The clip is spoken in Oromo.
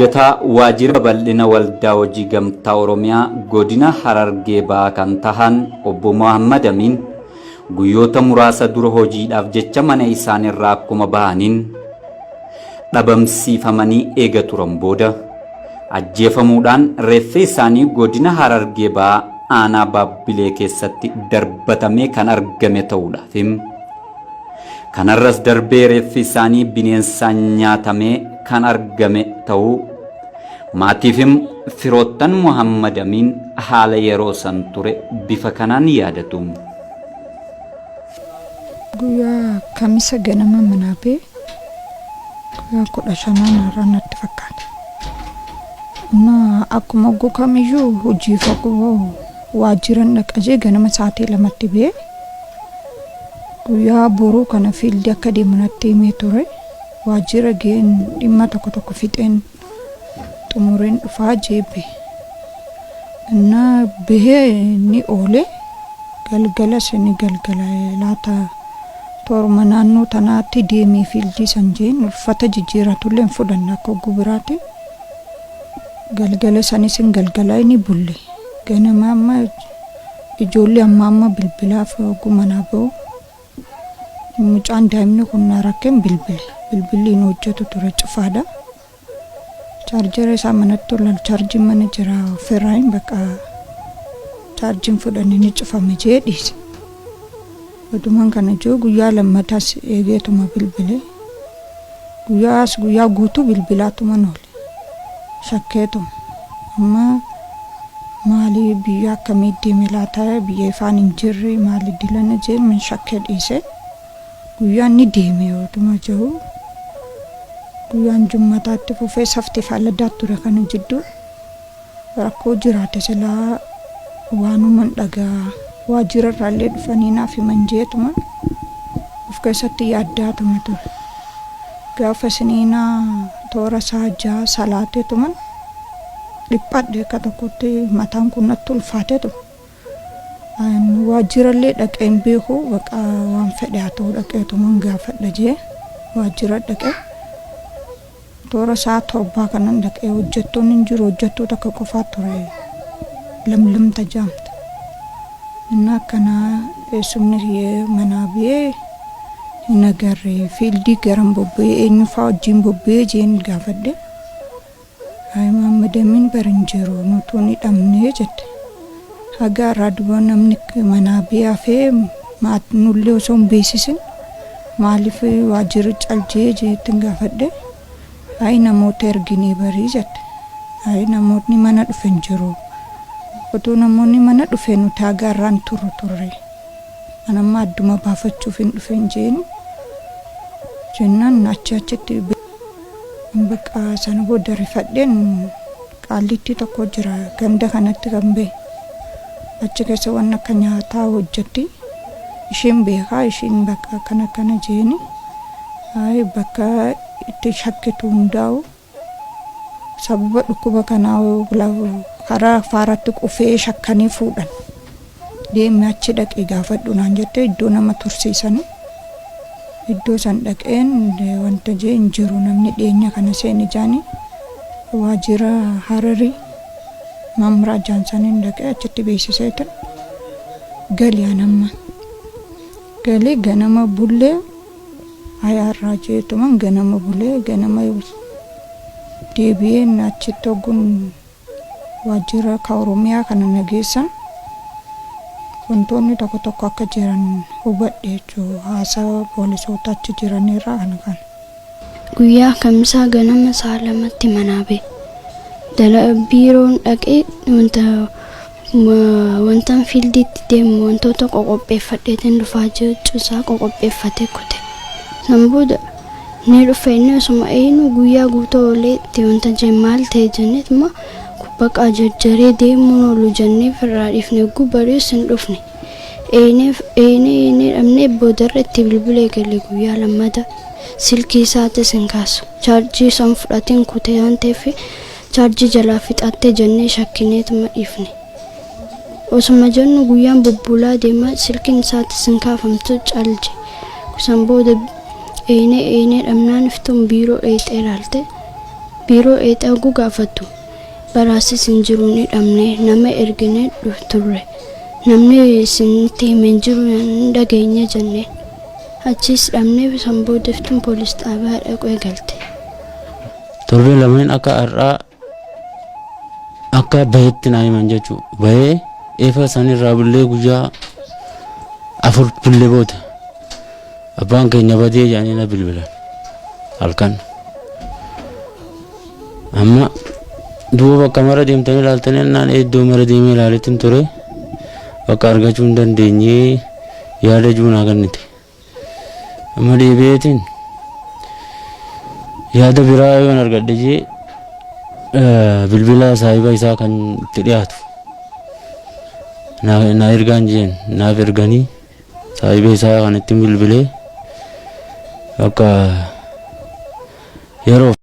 Hojjetaa Waajjira Babal'ina Waldaa Hojii Gamtaa Oromiyaa Godina Harargee Bahaa kan tahan Obbo Mohaammad Amiin guyyoota muraasa dura hojiidhaaf jecha mana isaaniirraa akkuma bahaniin dhabamsiifamanii eega turan booda ajjeefamuudhaan reeffi isaanii Godina Harargee Bahaa Aanaa Baabbilee keessatti darbatamee kan argame ta'uudhaafi kanarras darbee reeffi isaanii bineensaan nyaatamee kan argame ta'uu maatiifim firoottan Muhammad Amiin haala yeroo san ture bifa kanaan yaadatu. Guyyaa Kamisa ganama manaa ba'e, guyyaa 15n har'aa natti fakkaata. Amma akkuma ogguu kamiyyuu hojiif ogguu waajjiran dhaqa jee ganama sa'aatii 2tti ba'e. Guyyaa boruu kana fiildii akka deemu natti himee ture. Waajjira ga'een dhimma tokko tokko fixeen xumureen dhufaa jee bahe. Innaa bahee ni oole. Galgalas ni galgala laata tooruma naannoo tanaatti deemee fiildii san jeen uffata jijjiiratullee hin fudhanne akka ogguu biraati. Galgala sanis hin galgalaa ni bulle. Ganama amma ijoollee amma amma bilbilaaf ogguu manaa bahu mucaan daa'imni kun na rakkeen bilbile. Bilbilli hin hojjetu ture, cufaadha. Chaarjera isaa manatti ol chaarjiin mana jira, ofirraa bakka chaarjiin fudhanne ni cufame jee dhiise. Odumaan kana jiru guyyaa lammataas eegeetuma bilbile. Guyyaas guyyaa guutuu bilbilaatuma oole. Shakkeetuma. Amma maali, biyya akkamii deeme laata, biyya ifaan hin jirre, maali dilana jee min shakkee dhiise. Guyyaan ni deeme, oduma jiru guyyaan jummataatti fufee safti faaladaa ture. Kana jidduu rakkoo jiraate silaa waanuman dhagaa, waajjira irraallee dhufanii naaf himan jeetuma of keessatti yaaddaatuma ture. Gaafa siniinaa toora isaa 6 salaateetuman dhiphadhe. Akka tokkotti mataan kun natti ulfaateetu waajjirallee dhaqee hin beeku. Baqa waan fedhe haa ta'u, dhaqeetuman gaafadha jee waajjira dhaqee toora sa'a 7 kanan dhaqee, hojjettoonni hin jiru, hojjettuu takka qofaa ture, Lamlamta jaamta. Inni akkanaa eessumni manaa ba'ee hin agarre, fiildii garam bobba'ee, eenyu fa'aa wajjin bobba'ee jeen gaafadhe. "Ayi, Muhammad Amin bara hin jiru, nutuu ni dhabnee," jette. Haga irraa duba namni manaa ba'ee hafee nullee osoo hin beeksisin maaliif waajjirri caljee jeettiin gaafadhe. "Ayi, namoota erginee barii," jette. "Ayi, namootni mana dhufe hin jiru. Otoo namoonni mana dhufe nuti haga irraan turru turre. Anamma adduma baafachuuf hin dhufe hin jeeni." Jennaan achi achitti bakka sana booda rifadheen, qaallittii tokko jira ganda kanatti kan bahe. Achi keessa waan akka nyaataa hojjetti. Isheen beekaa, isheen bakka akkana akkana jeeni. Ayi, bakka itti shakkitu hundaa'u sababa dhukkuba kanaa karaa faaratti qufee shakkanii fuudhan. "Deemi, achi dhaqee gaafadhu," naan jette. Iddoo nama tursiisanii. Iddoo san dhaqeen wanta jee hin jiru, namni dhiyeenya kana seeni jaanii waajjira Hararii Maamraa Jaansaniin dhaqee achitti beeksiseetin gali. Anamma galee ganama bullee hayaarraa jeetuman ganama bulee ganama deebi'een achitti hogguun waajjira ka Oromiyaa kana nageessan wantoonni tokko tokko akka jiran hubadhe jechuudha, haasaa poolisoota achi jiranirraa kana kana. Guyyaa Kamisaa ganama sa'a 2tti manaa ba'e. Biiroon dhaqee wanta wantan fiildiitti deemu wantoota qoqopheeffadheetiin dhufaa jechuusaa qoqopheeffatee kute. San booda ni dhufe inni, osuma eenyu guyyaa guutuu oolee itti wanta jee maal ta'e jenneetuma baqaa jarjaree deemuun oolu jennee firraa dhiifne. Hogguu bari'us hin dhufne. Eenee eenee dhabnee boodarra itti bilbilee galle. Guyyaa lammata silkii isaatis hin kaasu. Chaarjii isaan fudhatiin kutee waan ta'eef chaarjii jalaa fixattee jennee shakkineetuma dhiifne. Osuma jennu guyyaan bubbulaa deemaa silkiin isaatis hin kaafamtu, calje. San booda eenee eenee dhabnaan iftuun biiroo dheeyxee ilaalte. Biiroo eexaguu gaafattu baraasis hin jiru ni dhabne, nama ergine turre, namni isinitti hime hin jiru, hin dhageenye jenneen. Achis dhabnee san boodeftuun poolis xaabiyaa dhaquu eegalte. Torbee lameen akka har'aa akka bahetti naa himan jechuudha. Bahee eefa sanirraa bullee guyyaa 4 bullee booda abbaan keenya badee jedhanii na bilbilan halkan. Amma duuba bakka mara deemtanii ilaaltanii naan iddoo mara deemee ilaaleetiin ture, bakka argachuu hin dandeenye yaada juunaa kennite. Amma deebi'eetiin yaada biraa yoon argadhe jee bilbila saahiba isaa kan itti dhiyaatu na ergaan jeen, naaf erganii saahiba isaa kan ittiin bilbilee bakka yeroo